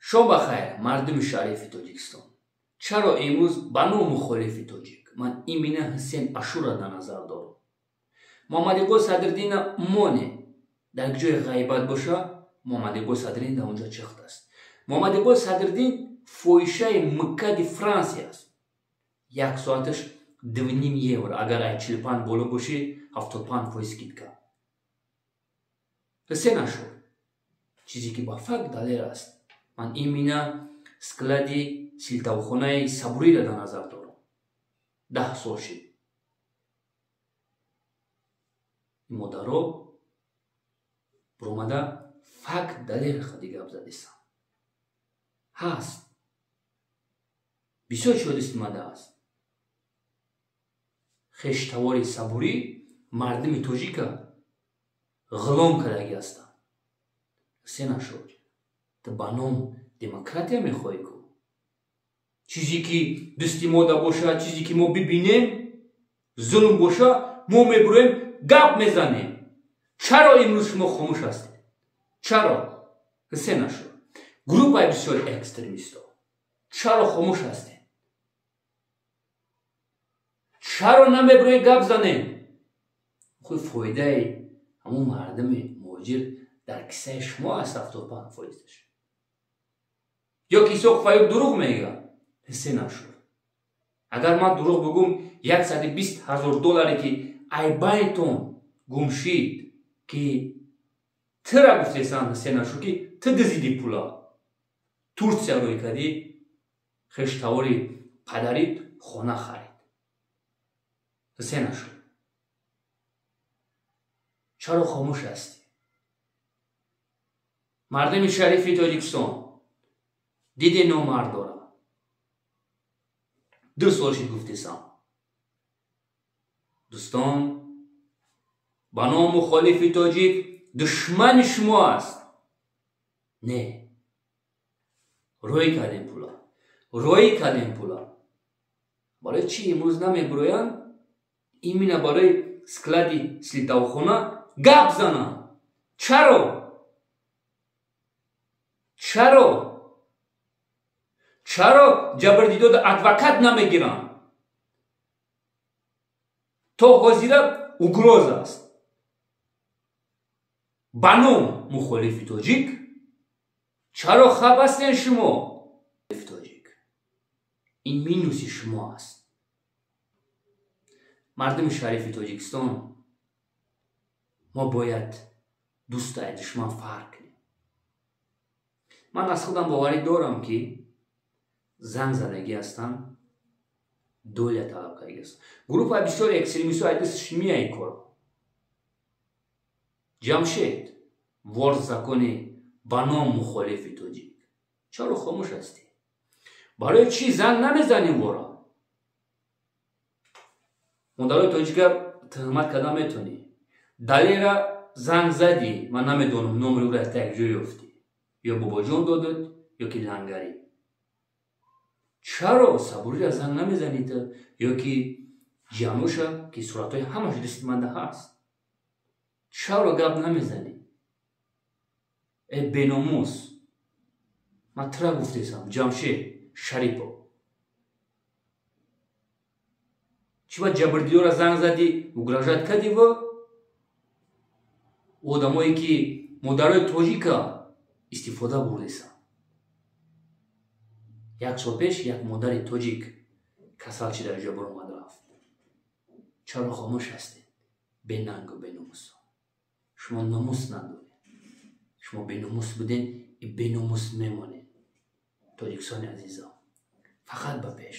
Шом ба хайр, мардуми шарифи Тоҷикистон. Чаро имрӯз ба ном мухолифи тоҷик ман имина Ҳусен Ашура дар назар дорам? Муҳаммад Иқбол Садриддина моне дар ҷои ғайбат боша, Муҳаммад Иқбол Садриддин дар онҷо чихт аст. Муҳаммад Иқбол Садриддин фоҳишаи муккади Франсия аст. Як соаташ 2,5 евро, агар ай 45 боло бошӣ, 75% скидка. Ҳусен Ашур чизе ки ба факт далел аст. Ман имина склади силтавхонаи Сабуриро дар назар дорам. 10 сол шид. Модаро буромада факт далел хади гап задесам. Ҳаст. Бисёр чиҳо истимада аст. Хештавори Сабурӣ мардуми тоҷика ғулом кардагӣ ҳастанд. Ҳусен Ашур, ту ба ном демократия мехоҳӣ ку? Чизе ки дӯсти мо да боша, чизе ки мо бибинем, зулм боша, мо мебуроем, гап мезанем. Чаро имрӯз шумо хомӯш ҳастед? Чаро? Ҳусен Ашур, группаи бисёри экстремистҳо, чаро хомӯш ҳастед? Чаро намебуроед гап занем? Худ фоидаи ҳамон мардуми муҳоҷир дар киссаи шумо аст, 75%-аш. Ё ки Исоқ Фаюб дурӯғ мегӯяд? Ҳусен Ашур, агар ман дурӯғ бигӯм, 120 000 долларе ки айбайтон гум шид, ки тира гуфтесан, Ҳусен Ашур, ки ту дизиди пула, Турсия рӯй кардӣ, хештавори падарит хона харид. Ҳусен Ашур, чаро хомӯш ҳастӣ? Мардуми шарифи Тоҷикистон, диде номард дорам. 2 сол шид гуфтесам. Дӯстон, ба ном мухолифи тоҷик душмани шумо аст. Не, рӯй кардем пула, рӯй кардем пула. Барои чӣ имрӯз намебуроянд имина барои склади силтавхона гап зананд? Чаро? Чаро? Чаро ҷабрдидода адвокат намегиранд? То ҳозира угроза аст. Ба ном мухолифи тоҷик чаро хаб ҳастен шумо? Тоҷик, ин минуси шумо аст. Мардуми шарифи Тоҷикистон, мо бояд дӯсту ай душман фарқ кунем. Ман аз худам боварӣ дорам, ки занг задагӣ ҳастам, доля талаб кардагӣ ҳастам. Группаи бисёри экстремистҳо ай дастш меяй кор. Ҷамшед, вор в законе, ба ном мухолифи тоҷик, чаро хомӯш ҳастӣ? Барои чӣ занг намезанем вора? Модарои тоҷика тӯҳмат карда метавонӣ. Далера занг задӣ, ман намедонам, номери ӯро аз як ҷой ёфтӣ, ё Бобоҷон додад, ё ки Лангарӣ. Чаро Сабурира занг намезанӣ ту, ё ки ҷиянуша, ки суратҳои ҳамаш дасти манда ҳаст? Чаро гап намезанӣ? Э беномус, ман тура гуфтесам, Ҷамшед Шарипов, чӣ ба ҷабрдиёра занг задӣ, угрожать кардӣ ва одамое ки модарои тоҷика истифода бурдесам? Як сол пеш як модари тоҷик касал шида ҷо баромад рафт. Чаро хомӯш ҳастед, бенангу беномусо? Шумо номус надоред. Шумо беномус буден и беномус мемонед. Тоҷикистони азизам, фақат ба пеш.